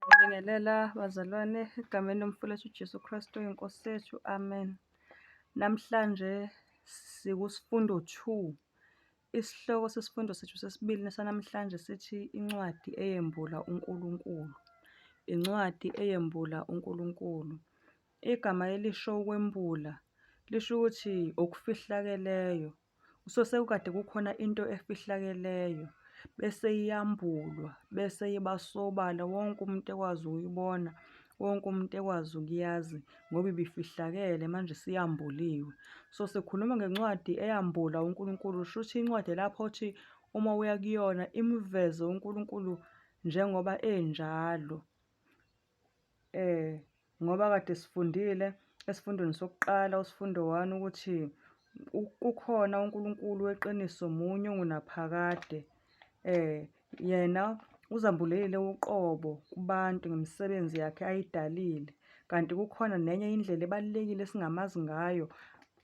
Ngibingelela bazalwane egameni lomfowethu uJesu Kristu iNkosi yethu, amen. Namhlanje sikusifundo 2. Isihloko sesifundo sethu sesibili sanamhlanje sithi incwadi eyembula uNkulunkulu. Incwadi eyembula uNkulunkulu. Igama elisho ukwembula lisho ukuthi okufihlakeleyo. So sekukade kukhona into efihlakeleyo bese iyambulwa bese iba sobala wonke umuntu ekwazi ukuyibona, wonke umuntu ekwazi ukuyazi ngoba ibifihlakele manje isiyambuliwe. So sikhuluma ngencwadi eyambula uNkulunkulu, shuthi incwadi lapho othi uma uya kuyona imveze uNkulunkulu njengoba enjalo. Ngoba kade sifundile esifundweni sokuqala usifundo 1 ukuthi kukhona uNkulunkulu weqiniso munye ongunaphakade. Yena uzambulelile uqobo kubantu ngemisebenzi yakhe ayidalile. Kanti kukhona nenye indlela ebalulekile esingamazi ngayo.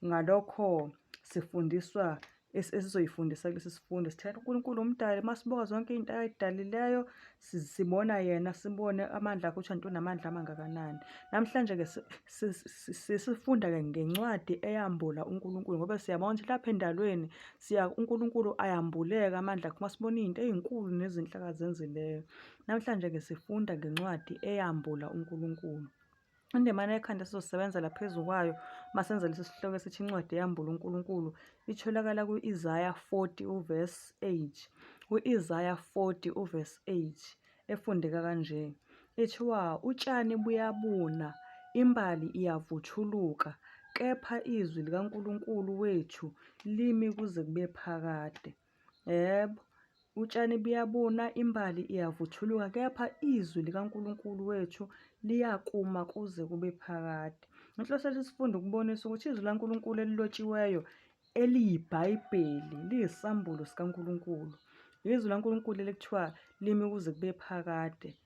Ngalokho sifundiswa esizoyifundisa kulesi sifundo. Sithela uNkulunkulu umdali uma sibuka zonke izinto ayidalileyo sibona yena sibone amandla akhe ukuthi anti unamandla amangakanani. Namhlanje-ke sisifunda-ke ngencwadi eyambula uNkulunkulu ngoba siyabona ukuthi lapha endalweni siya uNkulunkulu ayambuleka amandla akhe uma sibona izinto ey'nkulu nezinhle akazenzileyo. Namhlanje-ke sifunda ngencwadi eyambula uNkulunkulu. Indimana yekhanda esizosebenzela phezu kwayo uma senza lesi sihloko esithi incwadi eyambula uNkulunkulu itholakala ku-Isaya 40 uvesi 8. Ku-Isaya 40 uvesi 8 efundeka kanje. Ithiwa utshani buyabuna, imbali iyavuthuluka, kepha izwi likaNkulunkulu wethu limi kuze kube phakade. Yebo, utshani buyabuna, imbali iyavuthuluka, kepha izwi likaNkulunkulu wethu liyakuma kuze kube phakade. Inhloso yalesi sifundo ukubonisa ukuthi izwi likaNkulunkulu elilotshiweyo eliyiBhayibheli liyisambulo sikaNkulunkulu. Izwi likaNkulunkulu elikuthiwa limi kuze kube phakade.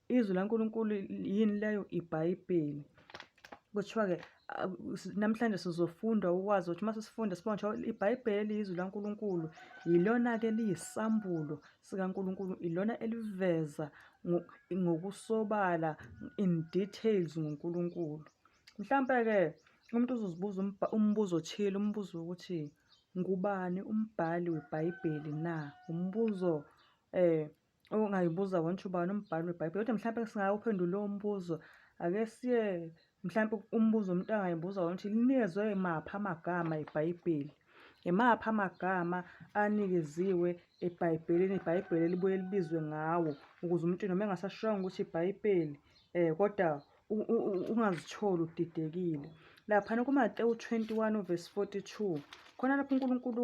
Izwi laNkulunkulu yini leyo? IBhayibheli. Kuthiwa-ke namhlanje sizofunda ukwazi ukuthi uma sesifunda sibona ukuthi iBhayibheli liyizwi laNkulunkulu, yilona-ke liyisambulo sikaNkulunkulu, ilona eliveza ngokusobala in details ngoNkulunkulu. Mhlampe-ke umuntu uzozibuza umbuzo othile, umbuzo wokuthi ngubani umbhali weBhayibheli na? Umbuzo ongayibuza wona ukuthi ubani umbhali weBhayibheli, kodwa mhlampe singawuphendula lowo mbuzo. Ake siye mhlampe umbuzo umuntu angayibuza wona ukuthi linikezwe maphi amagama eBhayibheli? Imaphi amagama anikeziwe eBhayibhelini, iBhayibheli elibuye libizwe ngawo ukuze umuntu noma engasashongo ukuthi iBhayibheli kodwa ungazitholi udidekile. Laphana kuMatewu 21 uvesi 42, khona lapho uNkulunkulu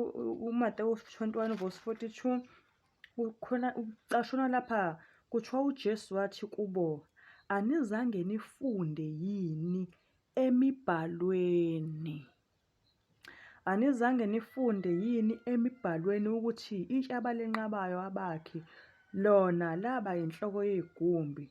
uMatewu 21 uvesi 42 Kukhona ucashunwa lapha kuthiwa uJesu wathi kubo, anizange nifunde yini emibhalweni? Anizange nifunde yini emibhalweni ukuthi itshe abalenqabayo abakhi lona laba yinhloko yegumbi,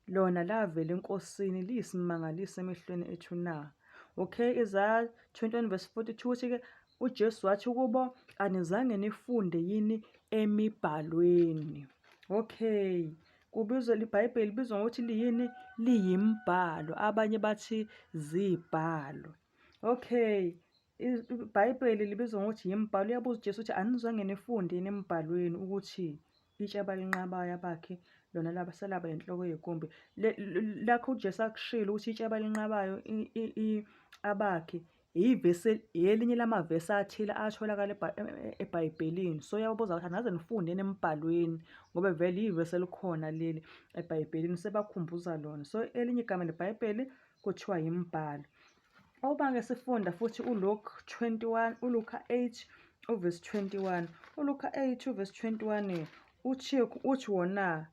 lona lavela eNkosini liyisimangaliso emehlweni ethu na? Okay, Isaya 21 verse 42 uthi-ke uJesu wathi kubo, anizange nifunde yini emibhalweni? Okay, kubizwa iBhayibheli libizwa ngokuthi liyini? Liyimbhalo. Abanye bathi zibhalo. Okay, iBhayibheli libizwa ngokuthi yimbhalo. Uyabuza uJesu ukuthi anizange nifunde yini embhalweni ukuthi itshe abalinqabayo abakhi lona laba selaba inhloko yegumbi. Lakho uJesu akushilo ukuthi itshe abalinqabayo abakhi ivesi elinye lamavesi athile atholakala eBhayibhelini. So uyababuza ukuthi anaze nifunde yini embhalweni ngoba vele ivesi elikhona leli eBhayibhelini sebakhumbuza lona. So elinye igama leBhayibheli kuthiwa yimbhalo. Uma-ke sifunda futhi uLuke 21, uLuka 8 uvesi 21. ULuka 8 uvesi 21 uthi uthi wona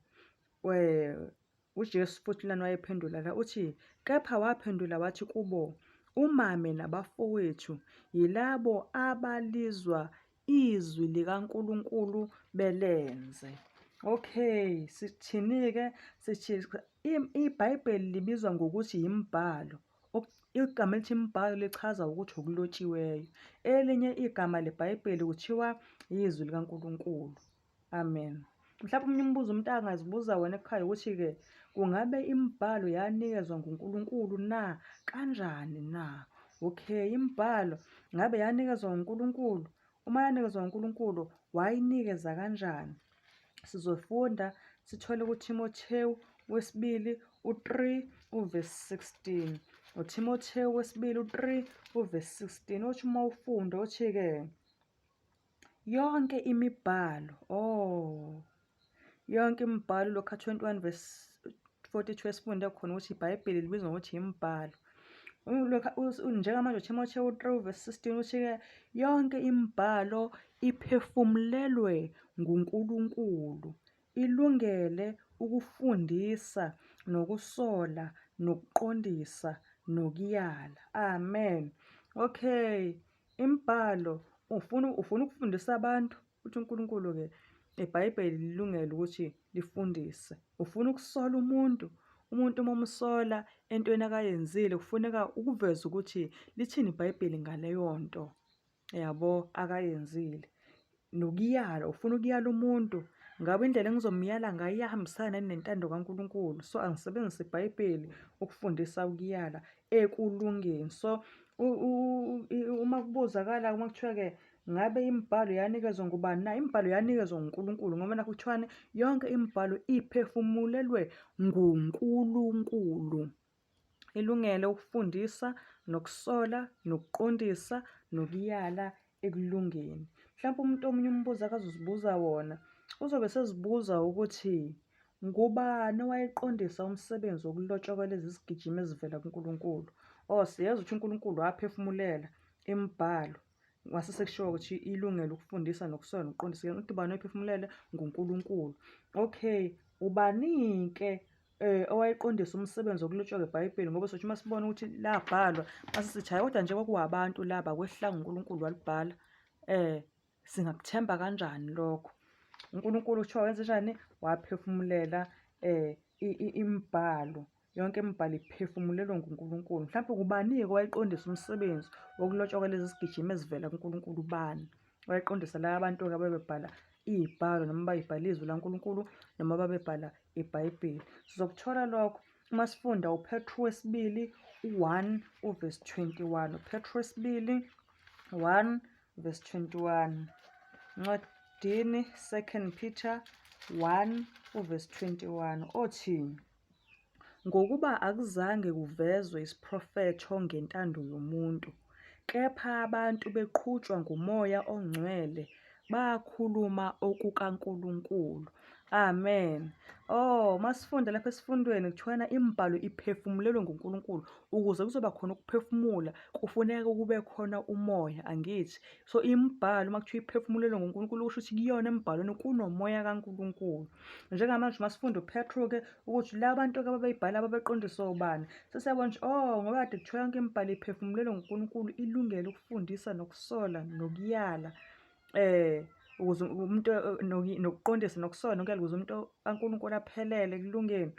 uJesu futhi lana wayephendula la uthi kepha waphendula wathi kubo umame nabafowethu yilabo abalizwa izwi likaNkulunkulu belenze. Okay, sithini-ke? Sithi iBhayibheli libizwa ngokuthi yimbhalo. Igama elithi imibhalo lichaza ukuthi okulotshiweyo. Elinye igama leBhayibheli kuthiwa izwi likaNkulunkulu. Amen. Mhlawumbe omunye umbuzo umuntu angazibuza wona ekhaya ukuthi-ke Kungabe imibhalo yanikezwa nguNkulunkulu na? Kanjani na? Okay, imibhalo ngabe yanikezwa nguNkulunkulu? Uma yanikezwa nguNkulunkulu, wayinikeza kanjani? Sizofunda sithole kuThimothewu wesibili u-3 uvesi 16. UThimothewu wesibili u-3 uvesi 16 othi uma ufunda othi-ke yonke imibhalo, oh, yonke imibhalo lokhu 21 verse 42 esifunde khona ukuthi iBhayibheli libizwa ngokuthi imibhalo. Njengamanje uThimothewu 3 verse 16 uthi-ke yonke imibhalo iphefumulelwe nguNkulunkulu, ilungele ukufundisa nokusola nokuqondisa nokuyala. Amen. Okay, imibhalo ufuna ukufundisa abantu ukuthi uNkulunkulu-ke iBhayibheli lilungele ukuthi lifundise. Ufuna ukusola umuntu, umuntu uma umsola entweni akayenzile kufuneka ukuveze ukuthi lithini iBhayibheli ngaleyo nto. Yabo akayenzile. Nokuyala, ufuna ukuyala umuntu, ngabe indlela engizomyala ngayo iyahambisana yini nentando kaNkulunkulu? So angisebenzise iBhayibheli ukufundisa ukuyala ekulungeni. So uma kubuzakala uma kuthiwa-ke ngabe imibhalo yanikezwa ngubani na? Imibhalo yanikezwa nguNkulunkulu ngoba nakhu kuthiwani yonke imibhalo iphefumulelwe nguNkulunkulu. Ilungele ukufundisa, nokusola, nokuqondisa, nokuyala ekulungeni. Mhlawumpe umuntu omunye umbuzo akazozibuza wona, uzobe esezibuza ukuthi ngubani owayeqondisa umsebenzi wokulotshwa kwalezi zigijimi ezivela kuNkulunkulu? Oh, siyezwa ukuthi uNkulunkulu waphefumulela imibhalo. Kwase sekushiwo ukuthi ilungelo ukufundisa nokusola nokuqondisa. Ukuthi ubani oyiphefumulele? NguNkulunkulu. Okay, ubani-ke owayeqondisa umsebenzi wokulotshwa kweBhayibheli ngoba sothi uma sibona ukuthi labhalwa mase sithi hhayi kodwa nje kwakuwabantu laba kwehlanga uNkulunkulu walibhala singakuthemba kanjani lokho? UNkulunkulu kuthiwa wenze njani? Waphefumulela imibhalo yonke imibhalo iphefumulelwe nguNkulunkulu. Mhlawumbe kubani-ke owayeqondisa umsebenzi wokulotshwa kwalezi zigijimi ezivela kuNkulunkulu ubani? Wayeqondisa laba bantu-ke ababebhala iy'bhalo noma bayibhala izwi laNkulunkulu noma babebhala iBhayibheli. Sizokuthola lokho uma sifunda uPetru wesibili u-1 uvesi 21. UPetru wesibili 1 verse 21. Ncwadini 2 Peter 1 uvesi 21 othi Ngokuba akuzange kuvezwe isiprofetho ngentando yomuntu, kepha abantu beqhutshwa nguMoya oNgcwele bakhuluma okukaNkulunkulu. Amen. Oh, masifunda lapha esifundweni kuthiwana imibhalo iphefumulelwe nguNkulunkulu. Ukuze kuzoba khona ukuphefumula kufuneka kube khona umoya, angithi? So imibhalo uma kuthiwa iphefumulelwe nguNkulunkulu kusho ukuthi kuyona emibhalweni kunomoya kaNkulunkulu. Njengamanje uma sifunda uPetru-ke ukuthi la bantu-ke ababeyibhala babeqondiswa ubani, sesiyabona ukuthi oh ngoba kade kuthiwa yonke imibhalo iphefumulelwe nguNkulunkulu ilungele ukufundisa nokusola nokuyala ukuze umuntu nokuqondisa nokusola nokuyala ukuze umuntu kaNkulunkulu aphelele ekulungeni.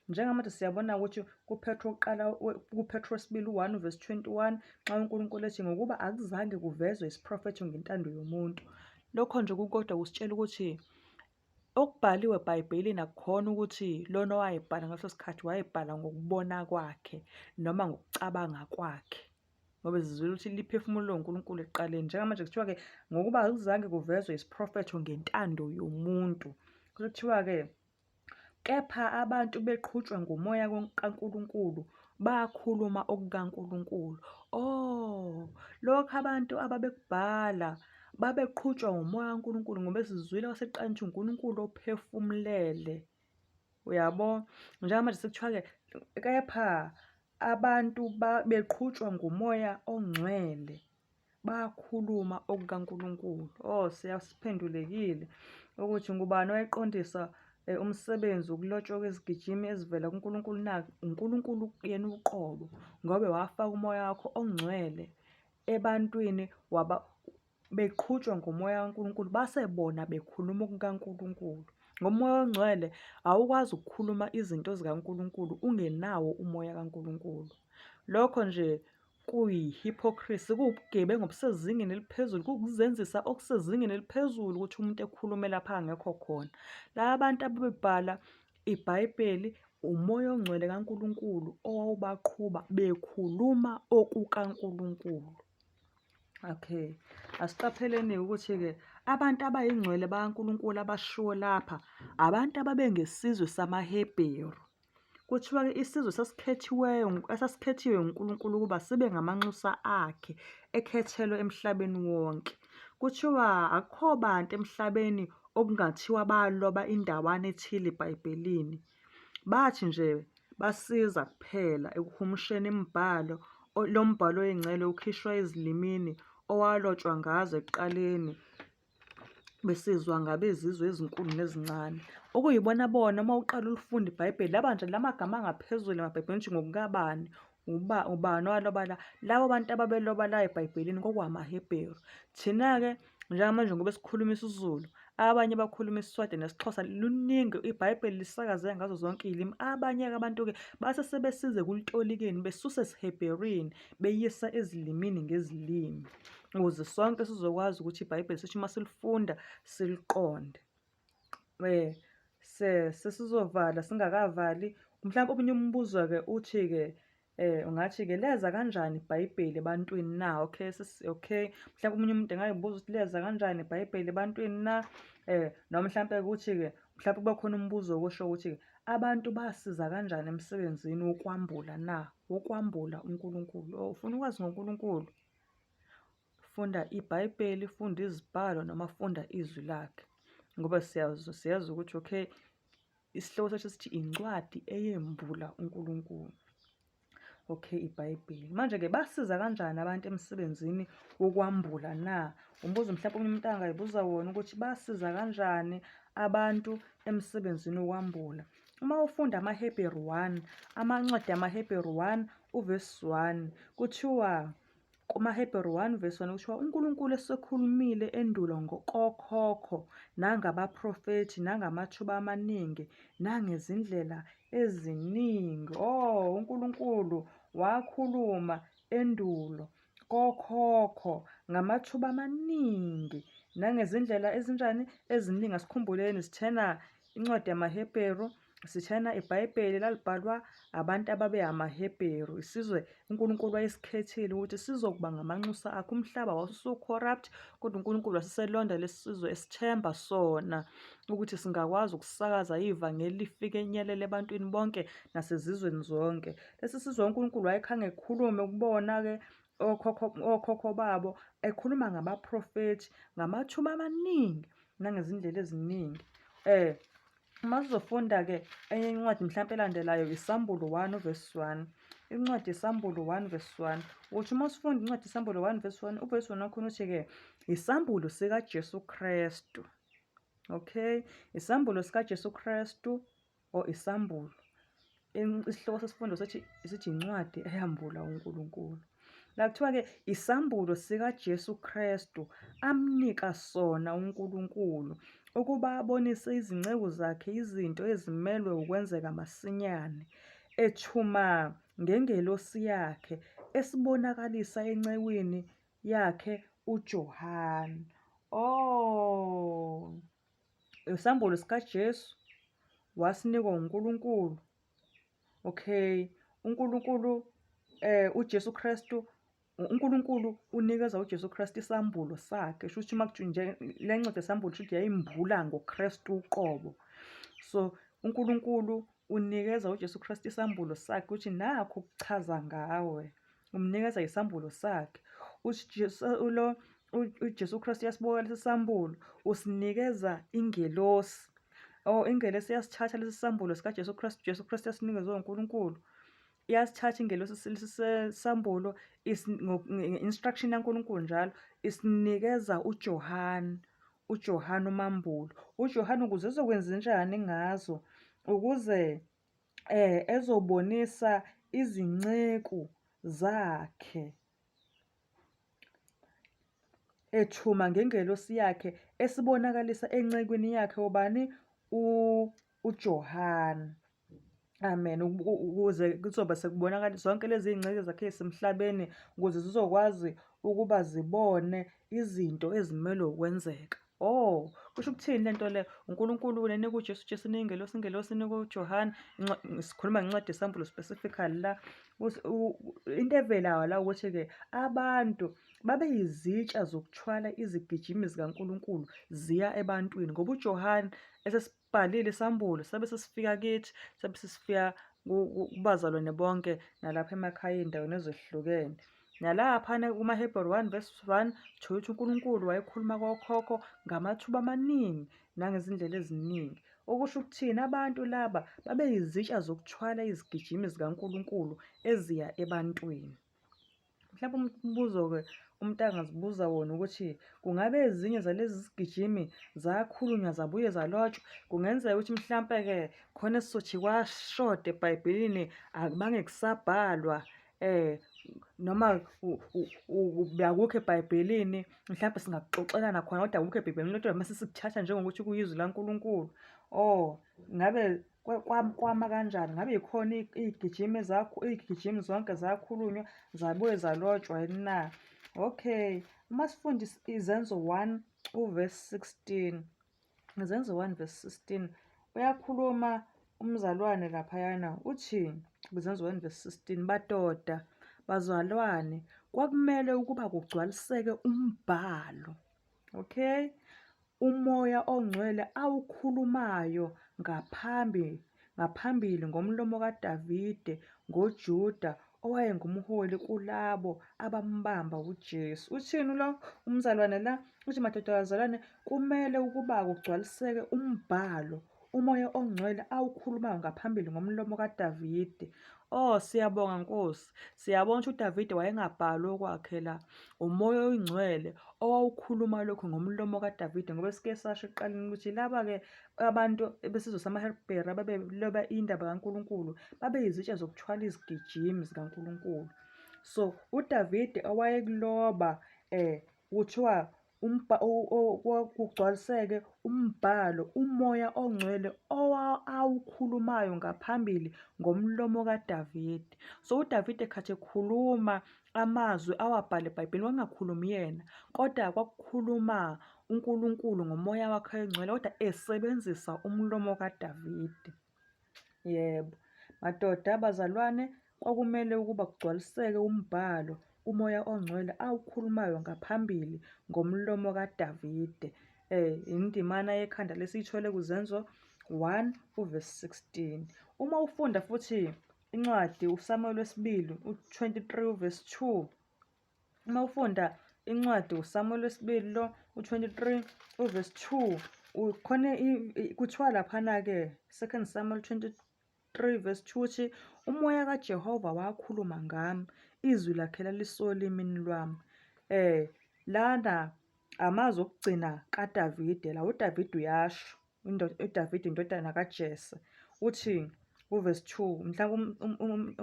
Njengamanje siyabona ukuthi kuPetru wokuqala kuPetru wesibili u-1 verse 21 nxa uNkulunkulu ethi ngokuba akuzange kuvezwe isiprofetho ngentando yomuntu. Lokho nje kukodwa kusitshela ukuthi Okubhaliwe eBhayibhelini akukhona ukuthi lona owayebhala ngaleso sikhathi wayebhala ngokubona kwakhe noma ngokucabanga kwakhe. Ngoba sizwile ukuthi liphefumulelwe uNkulunkulu ekuqaleni. Njengamanje kuthiwa-ke ngokuba akuzange kuvezwe isiprofetho ngentando yomuntu. Kuthiwa-ke kepha abantu beqhutshwa ngumoya kaNkulunkulu bakhuluma okukaNkulunkulu. Oh, lokhu abantu ababekubhala Babeqhutshwa nguMoya kaNkulunkulu ngoba esizwile wasekuqaleni ukuthi uNkulunkulu ophefumulele. Uyabo? Njengamanje sekuthiwa-ke kepha abantu beqhutshwa nguMoya oNgcwele bakhuluma okukaNkulunkulu. Oh, siyasiphendulekile ukuthi ngubani owayeqondisa umsebenzi wokulotshwa kwezigijimi ezivela kuNkulunkulu na? UNkulunkulu yena uqobo, ngoba wafaka uMoya wakho oNgcwele ebantwini waba beqhutshwa nguMoya kaNkulunkulu base bona bekhuluma okukaNkulunkulu. Ngomoya oNgcwele awukwazi ukukhuluma izinto zikaNkulunkulu ungenawo uMoya kaNkulunkulu. Lokho nje kuyi-hypocrisy, kuwubugebengu obusezingeni eliphezulu, kuwukuzenzisa okusezingeni eliphezulu ukuthi umuntu ekhulume lapha angekho khona. Laba bantu ababebhala iBhayibheli Umoya ongcwele kaNkulunkulu owawubaqhuba bekhuluma okukaNkulunkulu. Okay, asiqapheleni-ke ukuthi-ke abantu abayingcwele bakaNkulunkulu abashiwo lapha abantu ababengesizwe samaHebheru. Kuthiwa-ke isizwe sasikhethiweyo esasikhethiwe nguNkulunkulu ukuba sibe ngamanxusa akhe ekhethelwe emhlabeni wonke. Kuthiwa akukho bantu emhlabeni okungathiwa baloba indawana ethile eBhayibhelini. Bathi nje basiza kuphela ekuhumusheni imibhalo, lo mbhalo oyingcele ukhishwa ezilimini owalotshwa ngazo ekuqaleni besizwa ngabezizwe ezinkulu nezincane. Okuyibona bona uma uqala ulifunda iBhayibheli laba nje la magama angaphezulu emabhayibhelini ukuthi ngokukabani, uba ubani owaloba la. Labo bantu ababeloba la eBhayibhelini kwakuwamaHebheru. Thina-ke njengamanje ngoba sikhuluma isiZulu, abanye bakhuluma isiSwati nesiXhosa, luningi iBhayibheli lisakazeke ngazo zonke iy'limi. Abanye-ke abantu-ke base sebesiza ekulitolikeni besuse esiHebherwini beyisa ezilimini ngezilimi ukuze sonke sizokwazi ukuthi iBhayibheli sithi uma silifunda siliqonde. Sesizovala singakavali, mhlawumpe omunye umbuzo-ke uthi-ke ungathi-ke leza kanjani iBhayibheli ebantwini na? Okay, okay, mhlawumpe omunye umuntu engayibuza ukuthi leza kanjani iBhayibheli ebantwini na? Noma mhlampe ukuthi-ke mhlawumpe kube khona umbuzo okusho ukuthi-ke abantu basiza kanjani emsebenzini wokwambula na? Wokwambula uNkulunkulu. Oh, ufuna ukwazi ngoNkulunkulu? Funda iBhayibheli, funda izibhalo noma funda izwi lakhe. Ngoba siyazi siyazi ukuthi okay isihloko sethu sithi incwadi eyembula uNkulunkulu. Okay, iBhayibheli. Manje-ke basiza kanjani abantu emsebenzini wokwambula na? Umbuzo mhlawumbe omunye umuntu angayibuza wona ukuthi basiza kanjani abantu emsebenzini wokwambula. Uma ufunda amaHebheru 1, amancwadi amaHebheru 1 uvesi 1 kuthiwa KumaHebheru 1 verse 1 kuthiwa uNkulunkulu esekhulumile endulo ngokokhokho nangabaprofethi nangamathuba amaningi nangezindlela eziningi. Oh, uNkulunkulu wakhuluma endulo kokhokho ngamathuba amaningi nangezindlela ezinjani eziningi. Asikhumbuleni sithena incwadi yamaHebheru Sitshena iBhayibheli lalibhalwa abantu ababe amaHebheru, isizwe uNkulunkulu wayesikhethile ukuthi sizokuba ngamanxusa akhe. Umhlaba wawusu-corrupt, kodwa uNkulunkulu waseselonda lesi sizwe esithemba sona ukuthi singakwazi ukusakaza ivangeli lifike enyelele ebantwini bonke nasezizweni zonke. Lesi sizwe uNkulunkulu wayekhange ekhulume kubona-ke okhokho okhokho babo ekhuluma ngabaprofethi ngamathuba amaningi nangezindlela eziningi. Uma sizofunda-ke enye incwadi mhlawumpe elandelayo iSambulo 1 uvesi 1. Incwadi iSambulo 1 verse 1. Uthi uma usifunda incwadi iSambulo 1 verse 1, uvesi 1 wakhona uthi-ke isambulo sikaJesu Kristu. Okay, isambulo sikaJesu Kristu or isambulo. Isihloko sesifundo sethi sithi incwadi eyambula uNkulunkulu. La kuthiwa-ke isambulo sikaJesu Kristu amnika sona uNkulunkulu ukuba abonise izinceku zakhe izinto ezimelwe ukwenzeka masinyane, ethuma ngengelosi yakhe esibonakalisa encekwini yakhe uJohane. Oh, isambulo sikaJesu wasinikwa uNkulunkulu. Okay, uNkulunkulu uJesu Kristu uNkulunkulu unikeza uJesu Kristu isambulo sakhe. Sho ukuthi uma nje le ncwadi yesambulo sho ukuthi yayimbula ngoKristu uqobo. So uNkulunkulu unikeza uJesu Kristu isambulo sakhe ukuthi nakho ukuchaza ngawe. Umnikeza isambulo sakhe. UJesu lo uJesu Kristu uyasibuka lesi sambulo, usinikeza ingelosi. Oh, ingelosi iyasithatha lesi sambulo sikaJesu Kristu, Jesu Kristu esinikezwe uNkulunkulu. Iyasithatha ingelosi lesi sambulo nge-instruction yaNkulunkulu njalo isinikeza uJohane, uJohane umambulo. UJohane ukuze ezokwenza njani ngazo? Ukuze ezobonisa izinceku zakhe. Ethuma ngengelosi yakhe esibonakalisa encekwini yakhe ubani? UJohane. Amen. Ukuze kuzobe sekubonakala zonke lezi iy'nceku zakhe ey'semhlabeni ukuze zizokwazi ukuba zibone izinto ezimelwe ukwenzeka. Oh, kusho ukuthini lento le? UNkulunkulu lenika uJesu, uJesu enika ingelosi, ingelosi inika uJohane. Sikhuluma ngencwadi yesambulo specifically la. Into evelayo la ukuthi-ke abantu babeyizitsha zokuthwala izigijimi zikaNkulunkulu ziya ebantwini ngoba uJohane esesibhalile isambulo sabe sesifika kithi, sabe sesifika kubazalwane bonke nalapha emakhaya ey'ndaweni ezehlukene. Nalaphana kumaHebheru 1 verse 1 thola ukuthi uNkulunkulu wayekhuluma kokhokho ngamathuba amaningi nangezindlela eziningi. Okusho ukuthini abantu laba babeyizitsha zokuthwala izigijimi zikaNkulunkulu eziya ebantwini. Mhlawumbe umbuzo-ke umuntu angazibuza wona ukuthi kungabe ezinye zalezi zigijimi zakhulunywa zabuye zalotshwa? Kungenzeka ukuthi mhlampe-ke khona esizothi kwashoda eBhayibhelini akubange kusabhalwa noma akukho eBhayibhelini mhlampe singakuxoxelana khona kodwa akukho eBhayibhelini kodwa mase sikuthatha njengokuthi kuyizwi laNkulunkulu. Oh, ngabe kwama kanjani? Ngabe yikhona iy'gijimi iy'gijimi zonke zakhulunywa zabuye zalotshwa yini na? Okay, uma sifunda Izenzo 1 uvesi 16, Izenzo 1 verse 16 uyakhuluma umzalwane laphayana uthi kwiZenzo 1 verse 16 badoda bazalwane kwakumele ukuba kugcwaliseke umbhalo okay umoya ongcwele awukhulumayo ngaphambi ngaphambili ngomlomo kaDavide ngoJuda owayengumholi kulabo abambamba uJesu. Uthini lo umzalwane la? Uthi madoda bazalwane kumele ukuba kugcwaliseke umbhalo umoya ongcwele awukhulumayo ngaphambili ngomlomo kaDavide. Oh siyabonga Nkosi. Siyabona ukuthi uDavide wayengabhali okwakhe la. Umoya oyingcwele owawukhuluma lokhu ngomlomo kaDavide ngoba sike sasho ekuqaleni ukuthi laba-ke abantu besizwe samaHebheru ababeloba indaba kaNkulunkulu babeyizitsha zokuthwala izigijimi zikaNkulunkulu. So uDavide owayekuloba kuthiwa kugcwaliseke umbhalo umoya ongcwele awukhulumayo ngaphambili ngomlomo kaDavide. So uDavide khathi ekhuluma amazwi awabhala eBhayibhelini wayengakhulumi yena kodwa kwakukhuluma uNkulunkulu ngomoya wakhe oyingcwele kodwa esebenzisa umlomo kaDavide. Yebo, madoda, bazalwane, kwakumele ukuba kugcwaliseke umbhalo umoya ongcwele awukhulumayo ngaphambili ngomlomo kaDavide. Indimana yekhanda lesiyithole kuZenzo 1 uvesi 16. Uma ufunda futhi incwadi uSamuel wesibili u-23 uvesi 2 Uma ufunda incwadi uSamuel wesibili lo u-23 uvesi 2 khona kuthiwa laphana-ke Second Samuel 23 verse 2 uthi umoya kaJehova wakhuluma ngami izwi lakhe lalisolimini lwami. Lana amazwi okugcina kaDavide la uDavide uyasho uDavide indodana kaJese uthi kuvesi 2 mhlawumbe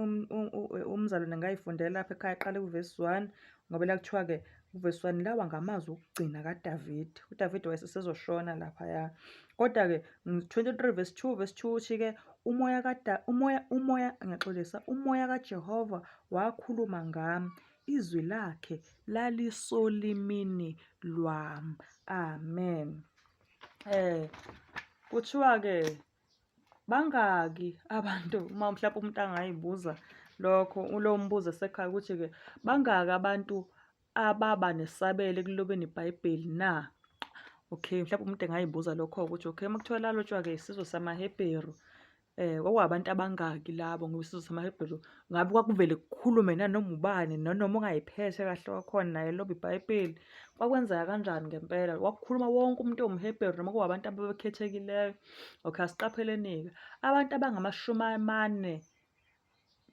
umzalwane angayifundela lapha ekhaya aqale kuvesi 1 ngoba la kuthiwa-ke kuvesi 1 lawa ngamazwi okugcina kaDavide uDavide wayesezoshona laphaya kodwa-ke 23 verse 2 verse 2 uthi-ke umoya kada umoya umoya ngiyaxolisa umoya kaJehova wakhuluma ngami izwi lakhe lalisolimini lwami amen. Kuthiwa-ke bangaki abantu uma mhlampe umuntu angayibuza lokho lowo mbuzo esekhaya ukuthi-ke bangaki abantu ababa nesabelo ekulobeni iBhayibheli na? Okay, mhlawumbe umuntu engayibuza lokho-ke ukuthi okay, uma kuthiwa lalotshwa-ke isizwe samaHebheru Kwakuwabantu abangaki labo ngoba isizwe samaHebheru ngabe kwakuvele kukhulume nanoma ubani nanoma ongayiphethe kahle wakhona naye eloba iBhayibheli. Kwakwenzeka kanjani ngempela? Kwakukhuluma wonke umuntu owumHebheru noma kuwabantu ababekhethekileyo? Okay, asiqapheleni-ke. Abantu abangamashumi amane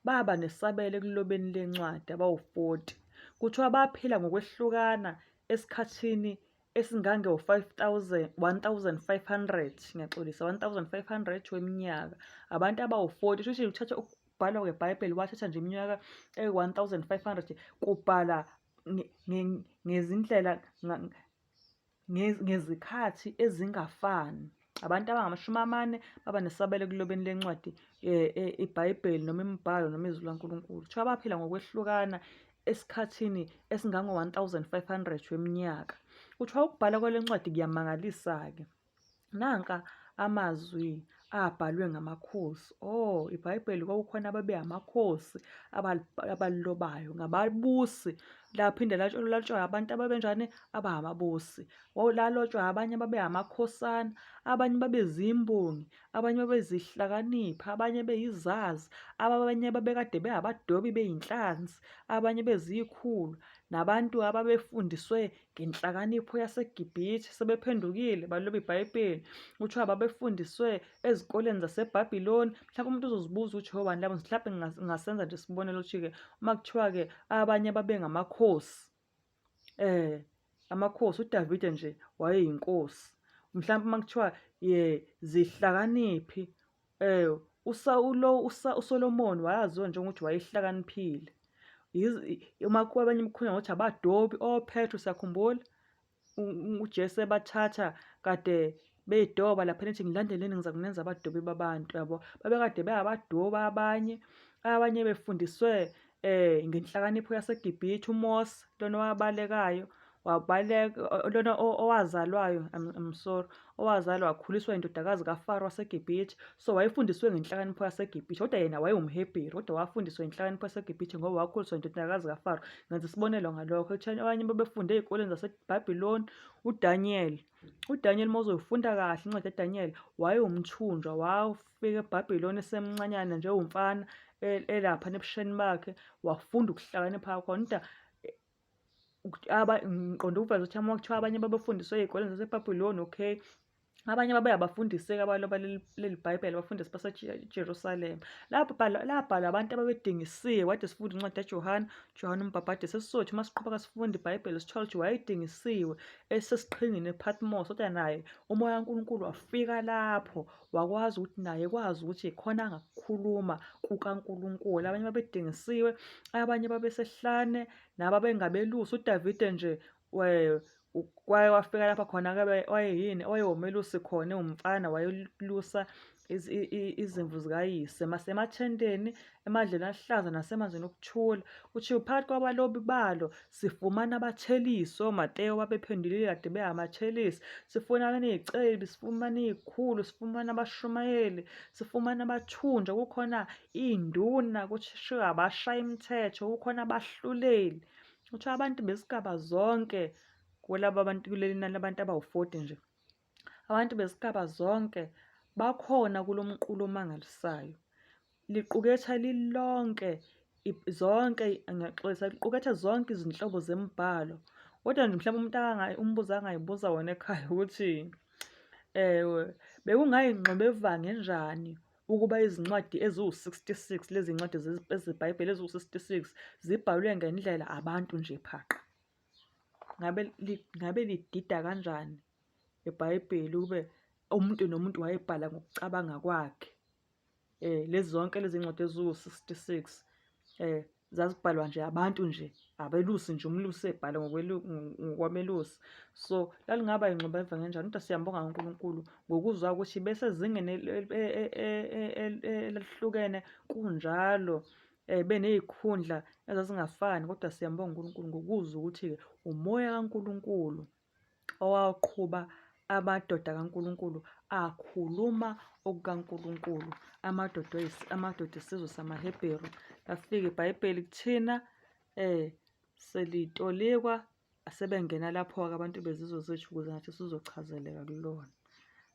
baba nesabelo ekulobeni le ncwadi, abawu-40. Kuthiwa baphila ngokwehlukana esikhathini esingange-5000 1500 ngiyaxolisa 1500 weminyaka abantu abawu-40 kusho ukuthi uthatha ukubhalwa kweBhayibheli wathatha nje iminyaka eyi-1500 kubhala ngezindlela ngezikhathi ezingafani. Abantu abangamashumi amane baba nesabelo ekulobeni le ncwadi iBhayibheli noma imibhalo noma izwi likaNkulunkulu. Kuthiwa baphila ngokwehlukana esikhathini esingango-1500 weminyaka. Kuthiwa ukubhala kwale ncwadi kuyamangalisa-ke. Nanka amazwi abhalwe ngamakhosi. Oh, iBhayibheli kwakukhona ababe amakhosi abalilobayo, ngababusi. Laphinde latshwa abantu ababenjani? Abangababusi. Lalotshwa abanye ababe amakhosana, abanye babezimbongi, abanye babezihlakaniphi, abanye beyizazi, abanye babekade bengabadobi beyinhlanzi, abanye bezikhulu, nabantu ababefundiswe ngenhlakanipho yaseGibhithe sebephendukile baloba iBhayibheli. Kuthiwa babefundiswe ezikoleni zaseBhabhiloni. Mhlawumbe umuntu uzozibuza ukuthi obani labo, mhlawumbe ngingasenza nje isibonelo ukuthi-ke uma kuthiwa-ke abanye babengamakhosi, amakhosi, uDavide nje wayeyinkosi. Mhlawumbe uma kuthiwa zihlakaniphi uSolomoni wayaziwa njengokuthi wayehlakaniphile. Uma kwabanye kukhulunywa ngokuthi abadobi oPetru siyakhumbula uJesu ebathatha kade beyidoba laphana ethi ngilandeleni ngizakunenza abadobi babantu yabo. Babekade bengabadobi abanye, abanye befundiswe ngenhlakanipho yaseGibhithe uMose lona owabalekayo wabaleka lona owazalwayo I'm sorry owazalwa wakhuliswa indodakazi kaFaro waseGibhithe. So wayefundiswe ngenhlakanipho yaseGibhithe kodwa yena wayewumHebheru kodwa wafundiswa inhlakanipho yaseGibhithe ngoba wakhuliswa indodakazi kaFaro. Ngenza isibonelo ngalokho ekutheni abanye babefunde ey'koleni zaseBhabhiloni uDaniel. UDaniel uma uzoyifunda kahle incwadi kaDaniel wayewumthunjwa wafika eBhabhiloni esemncanyana nje ewumfana elapha nebusheni bakhe wafunda ukuhlakanipha khona. Kodwa ngiqonde ukuveza ukuthi uma kuthiwa abanye babefundiswe ey'koleni zaseBhabhiloni okay. Abanye babe abafundisi-ke abaloba leli Bhayibheli, abafundisi baseJerusalema. Labhalwa abantu ababedingisiwe, kade sifunda incwadi kaJohane, Johane uMbhabhadisi. Esizothi uma siqhubeka sifunda iBhayibheli sithole ukuthi wayedingisiwe esesiqhingini ePhatmose, kodwa naye uMoya kaNkulunkulu wafika lapho wakwazi ukuthi naye kwazi ukuthi khona angakukhuluma kukaNkulunkulu. Abanye babedingisiwe, abanye babesehlane, nababengabelusi. UDavide nje kwaye wafika lapha khona-ke wayeyini wayewumelusi khona ewumfana wayelusa izimvu zikayise masemathendeni emadlelweni aluhlaza nasemanzini okuthula. Kuthiwa phakathi kwabalobi balo sifumana abathelisi oMatewu babephendulile kade bengamathelisi, sifumana ney'cebi, sifumana iy'khulu, sifumana abashumayeli, sifumana abathunjwa, kukhona iy'nduna, kuthiwa abashaya imithetho, kukhona abahluleli. Kuthiwa abantu bezigaba zonke kulaba bantu kuleli nani labantu abawu-40 nje. Abantu bezigaba zonke bakhona kulo mqulu omangalisayo. Liquketha lilonke zonke ngiyaxolisa liqukethe zonke izinhlobo zemibhalo. Kodwa nje mhlawumbe umuntu umbuzo angayibuza wona ekhaya ukuthi bekungayingxubevange enjani ukuba izincwadi eziwu-66 lezi ncwadi zeBhayibheli eziwu-66 zibhalwe ngendlela abantu nje phaqa. Ngabe ngabe lidida kanjani iBhayibheli ukube umuntu nomuntu wayebhala ngokucabanga kwakhe. Lezi zonke lezi ncwadi eziwu-66 zazibhalwa nje abantu nje abelusi nje umlusi ebhala ngokwamelusi. So lalingaba ingxubevange kanjani kodwa siyambonga uNkulunkulu ngokuzwa ukuthi besezingeni elihlukene kunjalo beney'khundla ezazingafani kodwa siyambonga uNkulunkulu ngokuzwa ukuthi-ke umoya kaNkulunkulu owawuqhuba amadoda kaNkulunkulu akhuluma okukaNkulunkulu amadoda amadoda esizwe samaHebheru. Lafika iBhayibheli kuthina selitolikwa asebengena lapho-ke abantu bezizwe zethu ukuze nathi sizochazeleka kulona.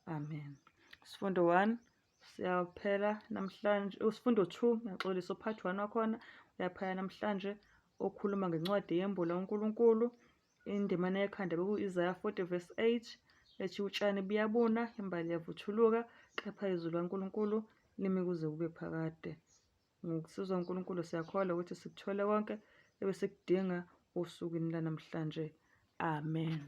Amen. Isifundo 1 siyaphela namhlanje, isifundo 2 ngiyaxolisa uphathi 1 wakhona uyaphela namhlanje okhuluma ngencwadi yembulo kaNkulunkulu. Indimana yekhanda bekuwu-Isaya 40 verse 8 ethi utshani buyabuna, imbali iyavuthuluka, kepha izwi likaNkulunkulu limi kuze kube phakade. Ngokusizwa uNkulunkulu siyakholwa ukuthi sikuthole konke ebesikudinga osukwini lanamhlanje. Amen.